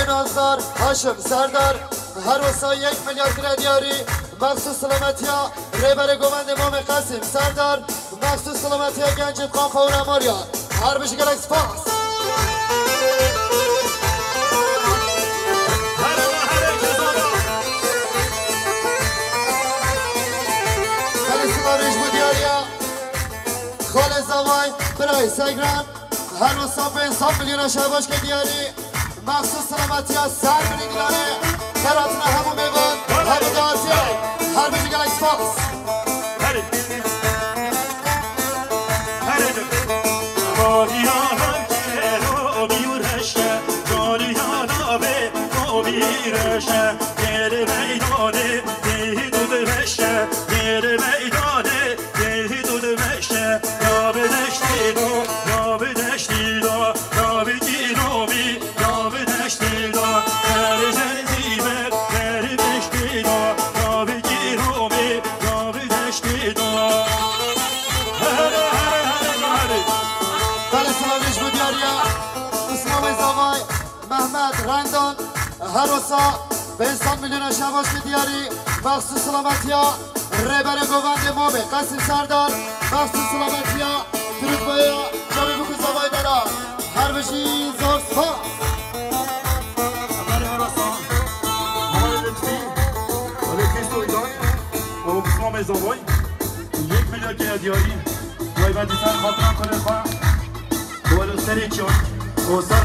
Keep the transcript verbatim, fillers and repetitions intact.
Nazdar Haşim Serdar, her wisa yek milyar kire diyarî, mexsûs silametiya Rêberê Govendê Mamê Qesîm Serdar, mexsûs silametiya gencê Kampa û Remorya. Her bijî, gelek spas. Gelek silavê ji bo diyariya Xalê Zavay, birayê Segran, her wisa pênc sed milyona şebaşkê diyarî. Mexsûs silametiya ser birî Dilanê, xeratine hemû mêvan, hemû dahatiyê, her bijî, gelek spas. Herê. Herê. Bariyana kero bir reşe, bariyana ve o bir reşe, geri meydanı, bir dur reşe, geri meydanı, Yehî tu dimeşe, ya bi deştî do, ya bi deştî do, ya bi kî do bî, ya bi deştî do. Her zer zî ber, her deştî do, ya bi kî do bî, ya bi deştî do. Here, here, here, here. Belê silavê ji bo diyariya Îslamê Zavay. Mehmet Rendan, her wisa pênc sed milyona şebaşkê diyarî, mexsûs silametiya Rêberê Govendê Mamê Qesîm Serdar, mexsûs silametiya Firuzbaya Çavê Bikû Zavay Dela. Her bijî, zor spas. Emelê her wisa, Emelê Lutfî, Lutfî Soydan, û Îslamê Zavay, yek milyar keye diyarî, taybetî ser xatira xwedê xwe, welo serê çiyan, û ser